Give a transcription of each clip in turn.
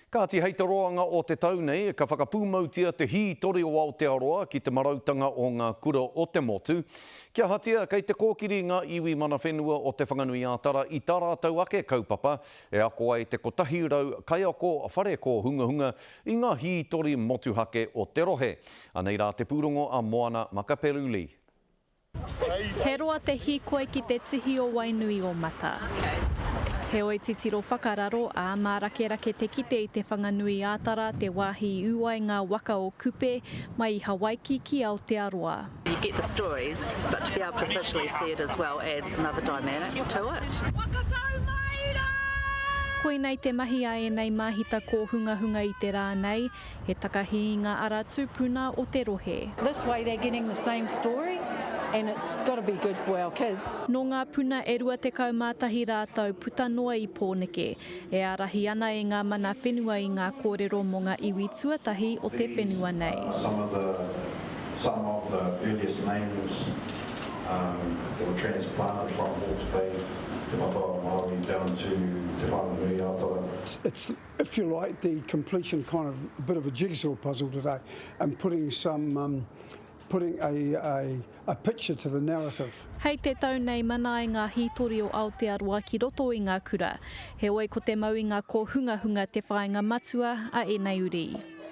Kāti hei te roanga o te tau nei, ka whakapūmautia te hītori o Aotearoa ki te marautanga o ngā kura o te motu. Kia ahatia, kei te kōkiri ngā iwi mana whenua o Te Whanganui-ā-Tara i tā rātou ake kaupapa e ako ai te 100 kaiako whare kōhungahunga i ngā hītori motuhake o te rohe. Anei rā te pūrongo a Moana Makapelu Lee. He roa te hīkoi ki te tihi o Wainuiomata. Heoi titiro whakararo, ā, mārakerake te kite i Te Whanganui-ā-Tara, te wāhi i ū ai ngā waka o Kupe mai i Hawaiki ki Aotearoa. You get the stories, but to be able to visually see it as well adds another dynamic to it. Whakatau mai rā! Koinei te mahi a ēnei māhita kōhungahunga i te rā nei, He takahi i ngā ara tūpuna o te rohe. This way they're getting the same story and it's gotta be good for our kids. Nō ngā puna e 21 rātou puta noa i Pōneke, e ārahi ana e ngā mana whenua i ngā kōrero mō ngā iwi tuatahi o te whenua nei. Some of the some of the earliest names that were transplanted from Hawke's Bay, Te Matau-a-Māui down to Te Whanganui-a-Tara. It's if you like, the completion kind of a bit of a jigsaw puzzle today and putting some, um, putting a, a, a picture to the narrative. Hei te tau nei mana ai ngā hītori o Aotearoa ki roto i ngā kura. Heoi ko te mau i ngā kōhungahunga te whāinga matua a ēnei uri.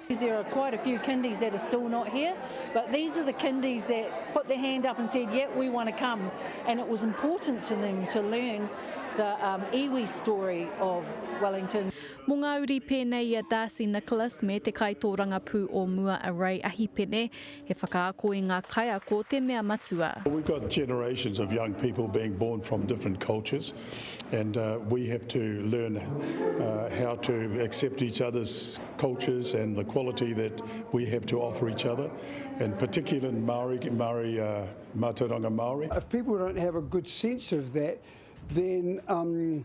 There are quite a few kindies that are still not here, but these are the kindies that put their hand up and said, yeah, we want to come. And it was important to them to learn the um, iwi story of Wellington. Mō ngā uri pēnei i a Darcy Nicholas me te kaitōrangapū o mua a Ray Ahipene, he whakaako i ngā kaiako te mea matua. We've got generations of young people being born from different cultures and we have to learn how to accept each other's cultures and the quality that we have to offer each other and particularly in Māori, Māori, uh, Mātauranga Māori. If people don't have a good sense of that, then, um,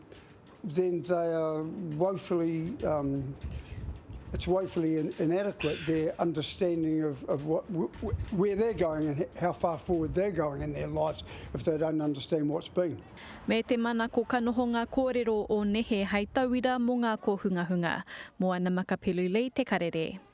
then they are woefully, um, it's woefully in, inadequate, their understanding of, of what, where they're going and how far forward they're going in their lives if they don't understand what's been. Me te manako ka noho ngā kōrero o nehe hei tauira mō ngā kōhungahunga. Moana Makapelu Lee Te Karere.